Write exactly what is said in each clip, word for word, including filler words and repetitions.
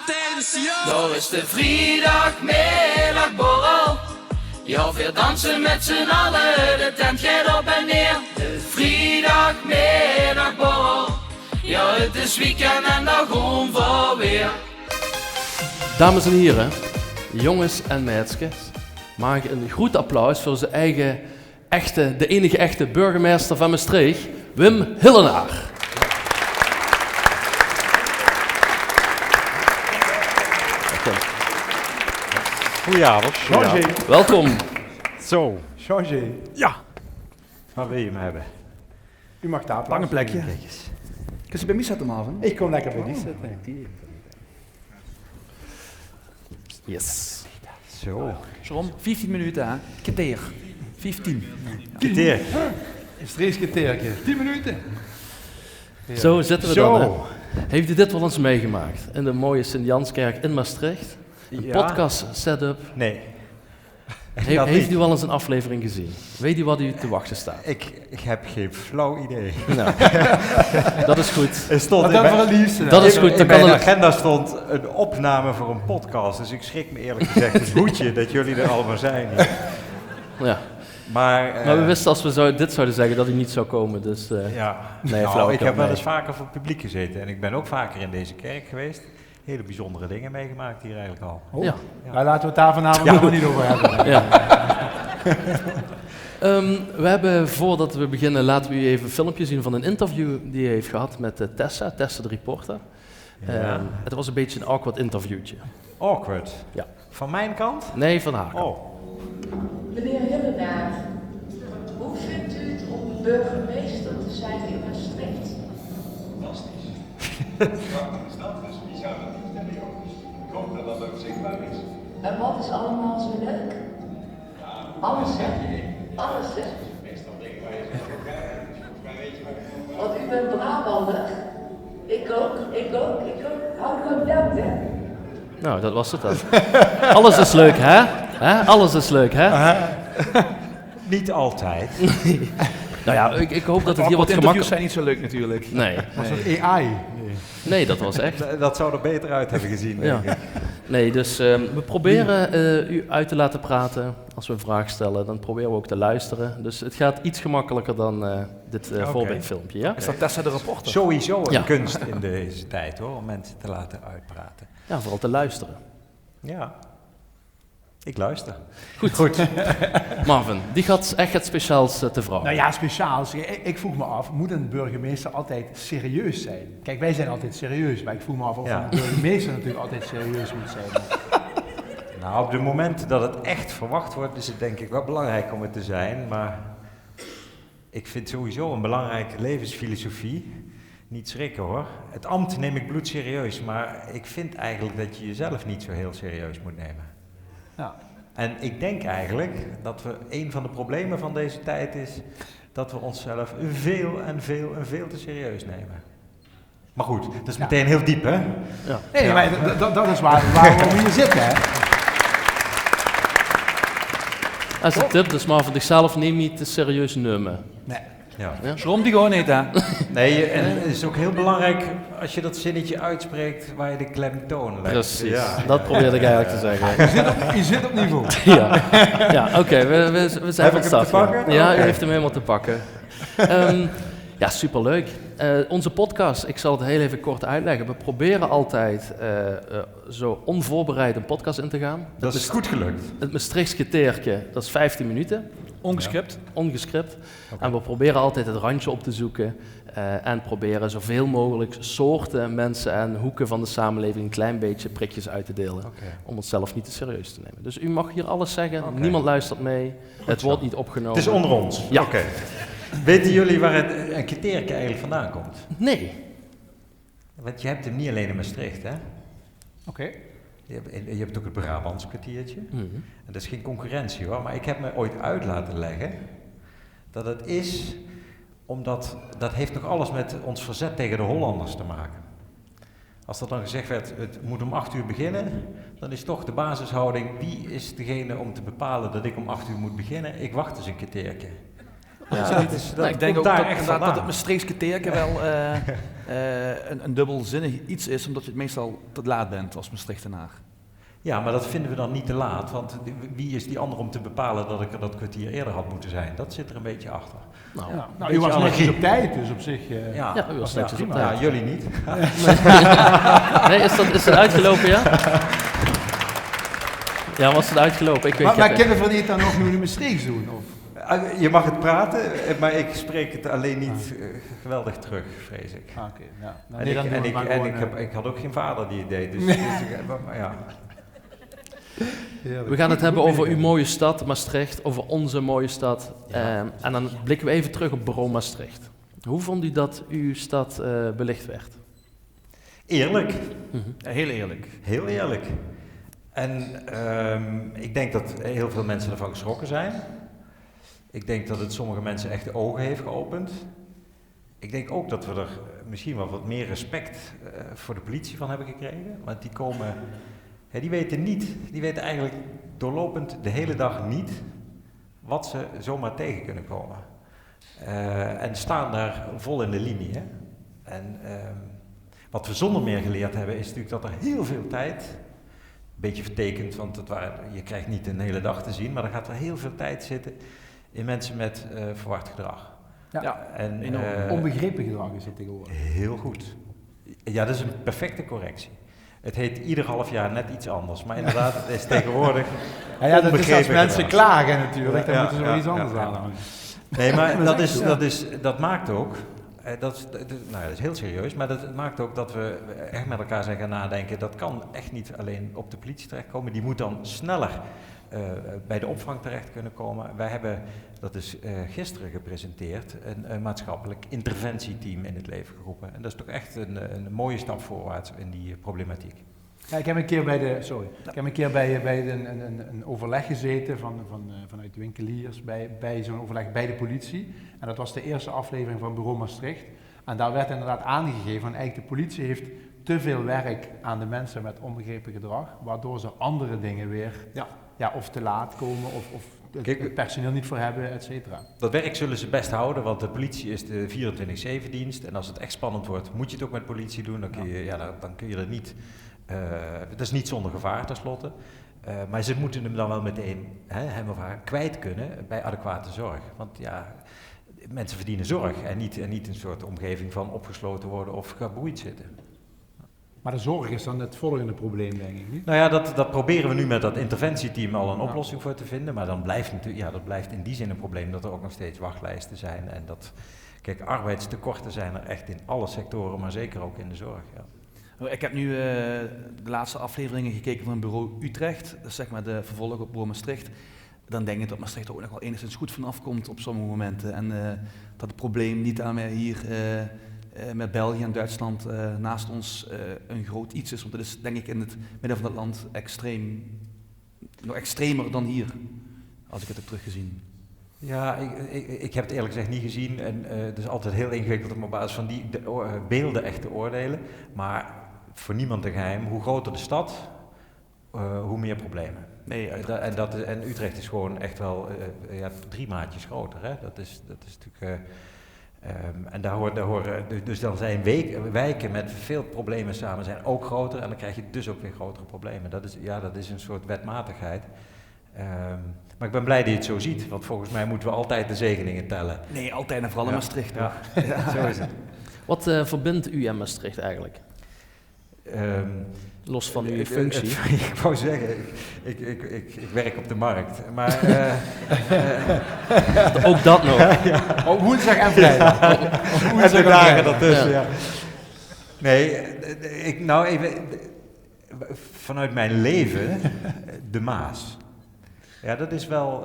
Attention! Daar is de vrijdagmiddagborrel. Ja, we dansen met z'n allen, de tent gaat op en neer. De vrijdagmiddagborrel. Ja, het is weekend en daar gaan we weer. Dames en hiere, jónges en meidskes, maag ich ein groet applaus veur zien eige echte, de enige echte burgemeister van Mestreech, Wim Hillenaar. Goedenavond. Changé. Welkom. Zo. Changé. Ja. Waar wil je me hebben? U mag daar plaats. Pak een plekje. Kijk eens. Kun je bij mij zitten, Marvin? Ik kom lekker bij dich zitten. Yes. Zo. Jerome, vieftien minuten, hè? Kwartier. Vieftien. Kwartier. Is er eens kwartiertje? Tien minuten. Zo zitten we dan, hè? Heeft u dit wel eens meegemaakt? In de mooie Sint-Janskerk in Maastricht. Een podcast setup. Nee. Heeft u wel eens een aflevering gezien? Weet u wat u te wachten staat? Ik, ik heb geen flauw idee. Nou, dat is goed. Er stond, dat is goed. In mijn agenda stond een opname voor een podcast. Dus ik schrik me eerlijk gezegd het hoedje dat jullie er allemaal zijn. Ja. Maar, maar we wisten als we zo, dit zouden zeggen dat u niet zou komen. Dus, uh, ja. Nee, nou, ik heb wel eens vaker voor het publiek gezeten. En ik ben ook vaker in deze kerk geweest. Hele bijzondere dingen meegemaakt hier eigenlijk al. Oh. Ja. Maar laten we het daar vanavond nog niet over hebben. Ja. Um, we hebben, voordat we beginnen, laten we u even een filmpje zien van een interview die hij heeft gehad met uh, Tessa, Tessa de reporter. Ja. Um, het was een beetje een awkward interviewtje. Awkward? Ja. Van mijn kant? Nee, van haar kant. Oh. Meneer Hillenaar, hoe vindt u het om burgemeester te zijn in Maastricht? Fantastisch. Snap dus, wie zou dat niet willen, joh? Ik hoop dat dat ook zichtbaar is. En wat is allemaal zo leuk? Alles, hè? Alles, hè? Want u bent Brabander. Ik ook, ik ook, ik ook. Hou gewoon dank, hè? Nou, dat was het dan. Alles is leuk, hè? Hè? Alles is leuk, hè? Niet altijd. Nou ja, ik, ik hoop dat het hier wat gemakkelijker... zijn niet zo leuk natuurlijk. Nee. Was dat A I? Nee, dat was echt. Dat zou er beter uit hebben gezien, denk ik. Nee, dus uh, we proberen uh, u uit te laten praten. Als we een vraag stellen, dan proberen we ook te luisteren. Dus het gaat iets gemakkelijker dan uh, dit voorbeeldfilmpje. Ja? Is dat Tessa de reporter? Sowieso een kunst in deze tijd, hoor, om mensen te laten uitpraten. Ja, vooral te luisteren. Ja. Ik luister. Goed. Goed. Marvin, die gaat echt het speciaals uh, te vragen. Nou ja, speciaals. Ik, ik vroeg me af, moet een burgemeester altijd serieus zijn? Kijk, wij zijn altijd serieus, maar ik vroeg me af of ja. een burgemeester natuurlijk altijd serieus moet zijn. Nou, op de momenten dat het echt verwacht wordt, is het denk ik wel belangrijk om het te zijn. Maar ik vind sowieso een belangrijke levensfilosofie. Niet schrikken hoor. Het ambt neem ik bloedserieus, maar ik vind eigenlijk dat je jezelf niet zo heel serieus moet nemen. Ja. En ik denk eigenlijk dat we een van de problemen van deze tijd is dat we onszelf veel en veel en veel te serieus nemen. Maar goed, dat is meteen heel diep, hè? Ja. Nee, maar dat, dat is waar, waarom we hier zitten, hè? Als het tip, dus maar voor zichzelf neem niet te serieus nemen. Nee. Ja. Sjrom die gewoon neet, hè? Nee, en het is ook heel belangrijk als je dat zinnetje uitspreekt waar je de klemtoon legt. Precies, ja. Dat probeerde ik eigenlijk te zeggen. Je zit op, je zit op niveau. Ja, ja oké, okay. we, we, we zijn van start. Heb ik hem te pakken? Ja, u heeft hem helemaal te pakken. Um, ja, superleuk. Uh, onze podcast, ik zal het heel even kort uitleggen. We proberen altijd uh, uh, zo onvoorbereid een podcast in te gaan. Dat is goed gelukt. Het Mestreechs Kwartierke, dat is vijftien minuten. Ongescript. Ja. Ongescript. Okay. En we proberen altijd het randje op te zoeken uh, en proberen zoveel mogelijk soorten mensen en hoeken van de samenleving een klein beetje prikjes uit te delen. Okay. Om onszelf niet te serieus te nemen. Dus u mag hier alles zeggen, okay. Niemand luistert mee, het wordt niet opgenomen. Het is onder ons? Ja. Oké. Okay. Weten jullie waar het, een kwartierke eigenlijk vandaan komt? Nee. Want je hebt hem niet alleen in Maastricht, hè? Oké. Okay. Je hebt, je hebt ook het Brabants kwartiertje. Mm -hmm. En dat is geen concurrentie hoor, maar ik heb me ooit uit laten leggen dat het is omdat dat heeft nog alles met ons verzet tegen de Hollanders te maken. Als er dan gezegd werd, het moet om acht uur beginnen, dan is toch de basishouding, wie is degene om te bepalen dat ik om acht uur moet beginnen? Ik wacht eens een kwartierke. Ja, dat is, dat, ik denk ook dat, inderdaad, dat het Mestreechs kerteerke wel eh, eh, een, een dubbelzinnig iets is, omdat je het meestal te laat bent als Mestrechtenaar. Ja, maar dat vinden we dan niet te laat, want wie is die ander om te bepalen dat ik er dat kwartier eerder had moeten zijn? Dat zit er een beetje achter. Nou, ja, nou, u was netjes op tijd, dus op zich eh, ja, ja, u was netjes op tijd. Ja, jullie niet. Nee, is dat, is dat uitgelopen, ja? Ja, was het uitgelopen? Ik weet maar, maar kunnen we niet dan ook nu in Mestreechs doen? Of? Eh, je mag het praten, eh, maar ik spreek het alleen niet eh, geweldig terug, vrees ik. Ah, oké, ja. En, ik, en, ik, en ik, heb, ik had ook geen vader die het deed, dus, dus ik, maar ja. We gaan het hebben over uw mooie stad, Maastricht, over onze mooie stad. Ehm, en dan blikken we even terug op Bureau Maastricht. Hoe vond u dat uw stad eh, belicht werd? Eerlijk. Mhm. Ja, heel eerlijk. Heel eerlijk. En ehm, ik denk dat heel veel mensen ervan geschrokken zijn. Ik denk dat het sommige mensen echt de ogen heeft geopend. Ik denk ook dat we er misschien wel wat meer respect eh, voor de politie van hebben gekregen. Want die komen, hè, die weten niet, die weten eigenlijk doorlopend de hele dag niet wat ze zomaar tegen kunnen komen. Eh, en staan daar vol in de linie. Hè? En ehm, wat we zonder meer geleerd hebben, is natuurlijk dat er heel veel tijd, een beetje vertekend, want het waren, je krijgt niet een hele dag te zien, maar er gaat er heel veel tijd zitten in mensen met eh, verward gedrag. Ja, en, enorm. Eh, onbegrepen gedrag is dat tegenwoordig. Heel goed. Ja, dat is een perfecte correctie. Het heet ieder half jaar net iets anders. Maar inderdaad, het is tegenwoordig. Ja, ja, dat is als mensen klagen natuurlijk, dan moeten ze wel iets anders aanhangen. Nee, maar dat, is, dat, is, dat maakt ook, eh, dat, is- dat- nou ja, dat is heel serieus, maar dat maakt ook dat we echt met elkaar zijn gaan nadenken. Dat kan echt niet alleen op de politie terechtkomen. Die moet dan sneller eh, bij de opvang terecht kunnen komen. Wij hebben, dat is eh, gisteren gepresenteerd, een, een maatschappelijk interventieteam in het leven geroepen. En dat is toch echt een, een mooie stap voorwaarts in die problematiek. Ja, ik heb een keer bij de, sorry, ik heb een keer bij, bij een, een, een, een overleg gezeten van, van, eh, vanuit winkeliers bij, bij zo'n overleg bij de politie. En dat was de eerste aflevering van Bureau Maastricht. En daar werd inderdaad aangegeven van eigenlijk de politie heeft te veel werk aan de mensen met onbegrepen gedrag, waardoor ze andere dingen weer ja, of te laat komen of, of het, het personeel niet voor hebben, et cetera. Dat werk zullen ze best houden, want de politie is de vierentwintig zeven dienst. En als het echt spannend wordt, moet je het ook met politie doen. Dan kun je, ja, dan, dan kun je er niet, eh, dat is niet zonder gevaar tenslotte. Eh, maar ze moeten hem dan wel meteen, hè, hem of haar kwijt kunnen bij adequate zorg. Want ja, mensen verdienen zorg en niet, en niet een soort omgeving van opgesloten worden of geboeid zitten. Maar de zorg is dan het volgende probleem, denk ik, niet? Nou ja, dat, dat proberen we nu met dat interventieteam al een oplossing voor te vinden. Maar dan blijft, natuurlijk, ja, dat blijft in die zin een probleem dat er ook nog steeds wachtlijsten zijn. En dat, kijk, arbeidstekorten zijn er echt in alle sectoren, maar zeker ook in de zorg. Ja. Ik heb nu eh, de laatste afleveringen gekeken van Bureau Utrecht, dat is zeg maar de vervolg op Bureau Maastricht. Dan denk ik dat Maastricht er ook nog wel enigszins goed vanaf komt op sommige momenten. En eh, dat het probleem niet alleen maar hier eh, eh, met België en Duitsland eh, naast ons eh, een groot iets is. Want dat is denk ik in het midden van het land extreem, nog extremer dan hier, als ik het heb teruggezien. Ja, ik, ik, ik heb het eerlijk gezegd niet gezien. En eh, het is altijd heel ingewikkeld om op basis van die de, oor- beelden echt te oordelen. Maar voor niemand een geheim, hoe groter de stad, eh, hoe meer problemen. Nee, eh, da- en, dat, en Utrecht is gewoon echt wel eh, ja, drie maatjes groter. Hè? Dat, is, dat is natuurlijk. Eh, ehm, en daar hoort, daar horen, dus, dus dan zijn week- wijken met veel problemen samen zijn ook groter. En dan krijg je dus ook weer grotere problemen. Dat is, ja, dat is een soort wetmatigheid. Ehm, maar ik ben blij dat je het zo ziet, want volgens mij moeten we altijd de zegeningen tellen. Nee, altijd en vooral in Maastricht, toch? Ja, zo is het. Wat eh, verbindt u en Maastricht eigenlijk? Ehm, Los van uw eh, eh, functie. Ik wou zeggen, ik, ik, ik, ik werk op de markt. Maar eh, Ook dat nog. Op woensdag en vrijdag. Op woensdag en de dagen daartussen, ja. Nee, eh, ik, nou even, vanuit mijn leven, de Maas. Ja, dat is wel,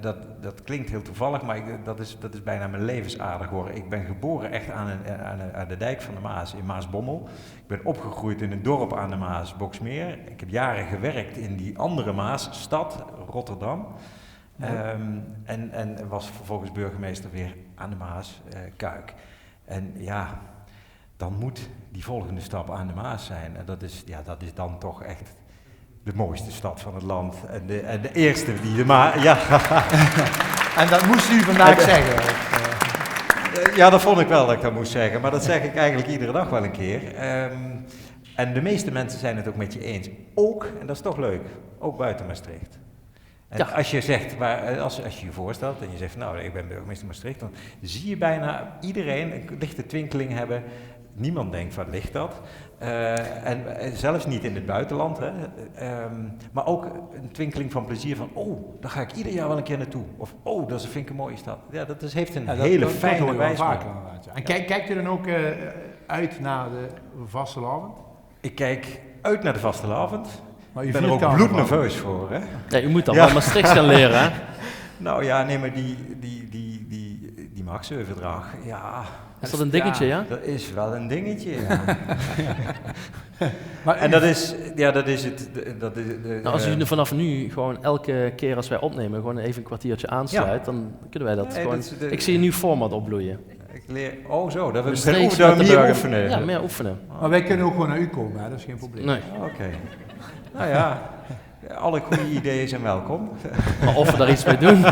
dat, dat klinkt heel toevallig, maar ik, dat, is, dat is bijna mijn levensader geworden. Ik ben geboren echt aan, een, aan, een, aan de dijk van de Maas in Maasbommel. Ik ben opgegroeid in een dorp aan de Maas, Boxmeer. Ik heb jaren gewerkt in die andere Maasstad, Rotterdam. Ehm, en, en was vervolgens burgemeester weer aan de Maas, eh, Kuik. En ja, dan moet die volgende stap aan de Maas zijn. En dat is, ja, dat is dan toch echt de mooiste stad van het land. En de, en de eerste die de Maas... Ja. En dat moest u vandaag zeggen. Eh, ja, dat vond ik wel dat ik dat moest zeggen. Maar dat zeg ik eigenlijk iedere dag wel een keer. Ehm, en de meeste mensen zijn het ook met je eens. Ook, en dat is toch leuk, ook buiten Maastricht. En als je zegt, maar eh, als, als je je voorstelt en je zegt, nou, ik ben burgemeester Maastricht, dan zie je bijna iedereen een lichte twinkeling hebben. Niemand denkt, wat ligt dat? Eh, en eh, zelfs niet in het buitenland, hè? Ehm, maar ook een twinkeling van plezier van, oh, daar ga ik ieder jaar wel een keer naartoe. Of, oh, dat is, vind ik een mooie stad. Ja, dat is, heeft een hele fijne bijsmaak. En kijk, kijkt u dan ook eh, uit naar de vastelaovend? Ik kijk uit naar de vastelaovend. Maar u bent er ook bloednerveus voor, hè? Ja, u moet dan wel Maastrichts gaan leren, hè? Nou ja, nee, maar die, die, die, die, die machtseuverdracht, ja. Is dat een dingetje, ja? Dat is wel een dingetje, ja. Maar en dat is, ja, dat is het. Dat is de, nou, als u vanaf nu gewoon elke keer als wij opnemen, gewoon even een kwartiertje aansluit, dan kunnen wij dat gewoon. Ik zie een nieuw format opbloeien. Ik leer, oh zo, dat we, dat we hier oefenen. Ja, meer oefenen. Maar wij kunnen ook gewoon naar u komen, hè? Dat is geen probleem. Nee. Oké. Nou ja, alle goede ideeën zijn welkom. Maar of we daar iets mee doen,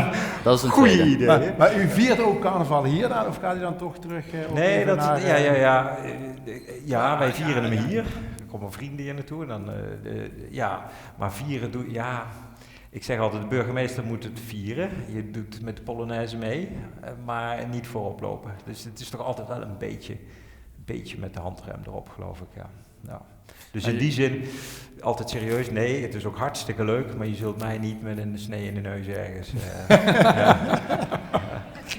dat is een goede idee. Maar, maar u viert ook carnaval hier dan, of gaat u dan toch terug? Eh, nee, dat, ja, ja, ja, ja, wij vieren hem hier. Er komen vrienden hier naartoe. En dan, uh, de, ja, maar vieren doe, ja. Ik zeg altijd, de burgemeester moet het vieren. Je doet met de polonaise mee, eh, maar niet voorop lopen. Dus het is toch altijd wel een beetje, een beetje met de handrem erop, geloof ik. Ja. Ja. Dus in die zin, altijd serieus, nee, het is ook hartstikke leuk, maar je zult mij niet met een snee in de neus ergens. Uh, ja.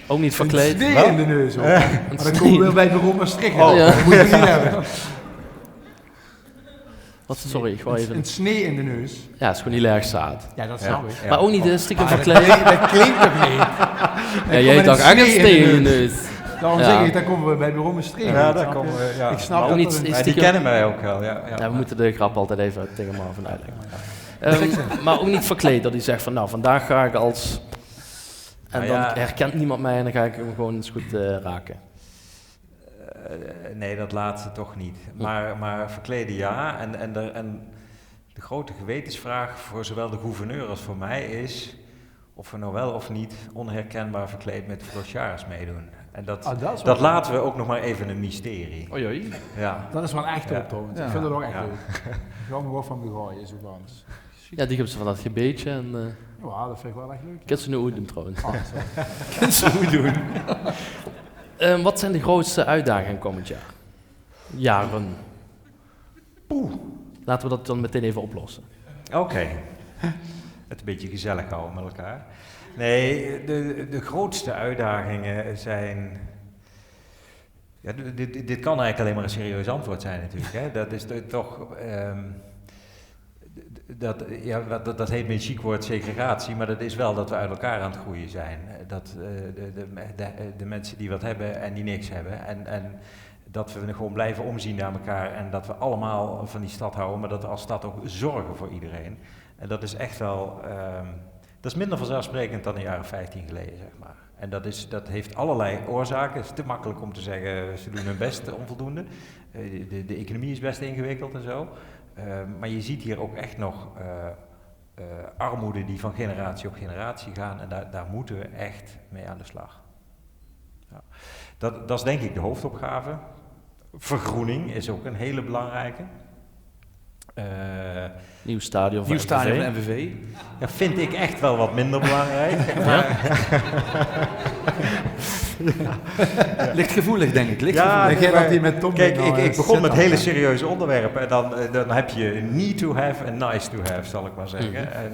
Ook niet verkleed. Een snee in de neus ook. Maar dan komen we weer bij Baron Maastricht. Oh, ja. Dat moet je niet hebben. Wat, sorry, ik wou even... Een snee in de neus. Ja, is gewoon heel erg zaad. Ja, dat snap ik. Maar ook niet stiekem verkleed. Dat klinkt toch niet? Ja, jij dacht echt een snee in de neus. Daarom zeg ik, dan komen we bij Baron Maastricht. Ja, daar komen we. Ja. Ik snap dat niet. Die kennen mij ook wel. Ja, ja. Ja, we moeten de grap altijd even tegen Marvin uitleggen. Um, maar ook niet verkleed, dat hij zegt van, nou, vandaag ga ik als... En dan herkent niemand mij en dan ga ik hem gewoon eens goed uh, raken. Uh, nee, dat laatste toch niet. Maar, maar verkleden ja. En, en, de, en de grote gewetensvraag voor zowel de gouverneur als voor mij is of we nou wel of niet onherkenbaar verkleed met de Flochards meedoen. En dat, ah, dat, dat laten we ook nog maar even een mysterie. Oei, oei. Ja. Dat is wel echt top trouwens. Ik vind het ook echt leuk. Ik ga me gewoon van begooien, zo gans. Ja, die hebben ze van dat gebeetje. En, uh, ja, dat vind ik wel echt leuk. Kent ze nu goed doen trouwens. Oh, kent ze goed doen. Um, wat zijn de grootste uitdagingen komend jaar? Jaren. Poeh. Laten we dat dan meteen even oplossen. Oké. Okay. Het een beetje gezellig houden met elkaar. Nee, de, de grootste uitdagingen zijn... Ja, dit, dit kan eigenlijk alleen maar een serieus antwoord zijn natuurlijk. Hè? Dat is toch... Um, dat, ja, dat, dat heet met een chic woord segregatie, maar dat is wel dat we uit elkaar aan het groeien zijn. Dat uh, de, de, de, de, mensen die wat hebben en die niks hebben. En, en dat we gewoon blijven omzien naar elkaar en dat we allemaal van die stad houden, maar dat we als stad ook zorgen voor iedereen. En dat is echt wel, um, dat is minder vanzelfsprekend dan een jaar of vijftien geleden, zeg maar. En dat, is, dat heeft allerlei oorzaken. Het is te makkelijk om te zeggen, ze doen hun best onvoldoende. Uh, de, de economie is best ingewikkeld en zo. Uh, maar je ziet hier ook echt nog uh, armoede die van generatie op generatie gaan. En daar, daar moeten we echt mee aan de slag. Ja. Dat, dat is denk ik de hoofdopgave. Vergroening is ook een hele belangrijke. Uh, nieuw stadion van, nieuw stadion van M V V. Ja, vind ik echt wel wat minder belangrijk. Ligt gevoelig, denk ik. Ligt ja, gevoelig. Maar, kijk, ik, ik begon met hele serieuze onderwerpen. En dan, dan heb je need to have en nice to have, zal ik maar zeggen. Mm -hmm. En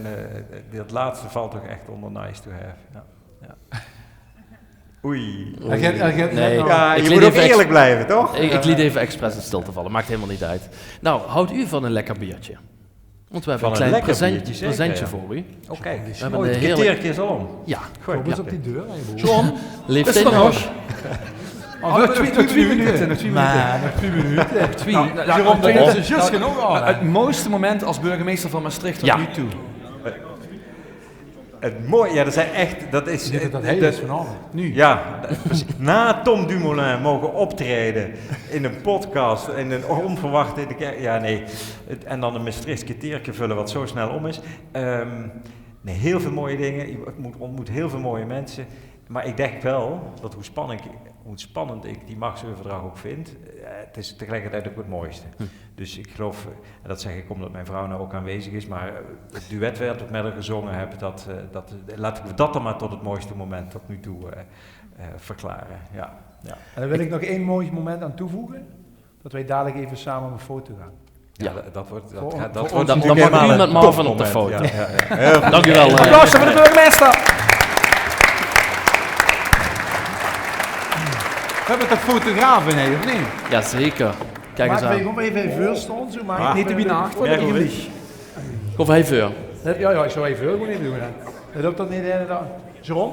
uh, dat laatste valt toch echt onder nice to have. Ja. Ja. Oei. Nee. Ja, je moet ook eerlijk blijven, toch? Ik, ik liet even expres in stilte vallen, maakt helemaal niet uit. Nou, houdt u van een lekker biertje? Want we hebben een klein present, presentje voor u. Oké, okay. Een kwartiertje is al om. Ja. Goed, op die deur. John, leeft er nog? Oh, nog twee minuten. Nog twee minuten. Twee. Het mooiste moment als burgemeester van Maastricht tot nu toe. Het mooie, ja, dat zijn echt, dat is... Dat, dat hele is vanavond, nu. Ja, na Tom Dumoulin mogen optreden in een podcast, in een onverwachte, in de kerk, ja nee, het, en dan een Maastrichts kwartiertje vullen wat zo snel om is. Um, nee, heel veel mooie dingen. Je ontmoet, ontmoet heel veel mooie mensen. Maar ik denk wel dat hoe spannend, hoe spannend ik die machtsoverdracht ook vind, eh, het is tegelijkertijd ook het mooiste. Dus ik geloof, eh, en dat zeg ik omdat mijn vrouw nou ook aanwezig is, maar eh, het duet wat ik met haar gezongen heb, dat, eh, dat, laat ik dat dan maar tot het mooiste moment tot nu toe eh, eh, verklaren. Ja, ja. En dan wil ik nog één mooi moment aan toevoegen. Dat wij dadelijk even samen op een foto gaan. Ja, dat, dat wordt, dat, Voor- gaat- dat voor wordt ons Dan, is dan het mag helemaal u een met Marvin op de topmoment. Foto. Ja, ja, ja. Dank u wel. eh. Applaus voor de burgemeester! We hebben toch fotografen, hè, of niet? Jazeker. Kijk eens Maak wij aan. gewoon even een vuurstel, zo maak Ah. ik niet te binnen achter. Merk Dat ik ik niet. niet. Of hij voor. Ja, ja, ik zou even gewoon niet doen. Hè. Dat loopt dat niet, hè? Dat- Jeroen?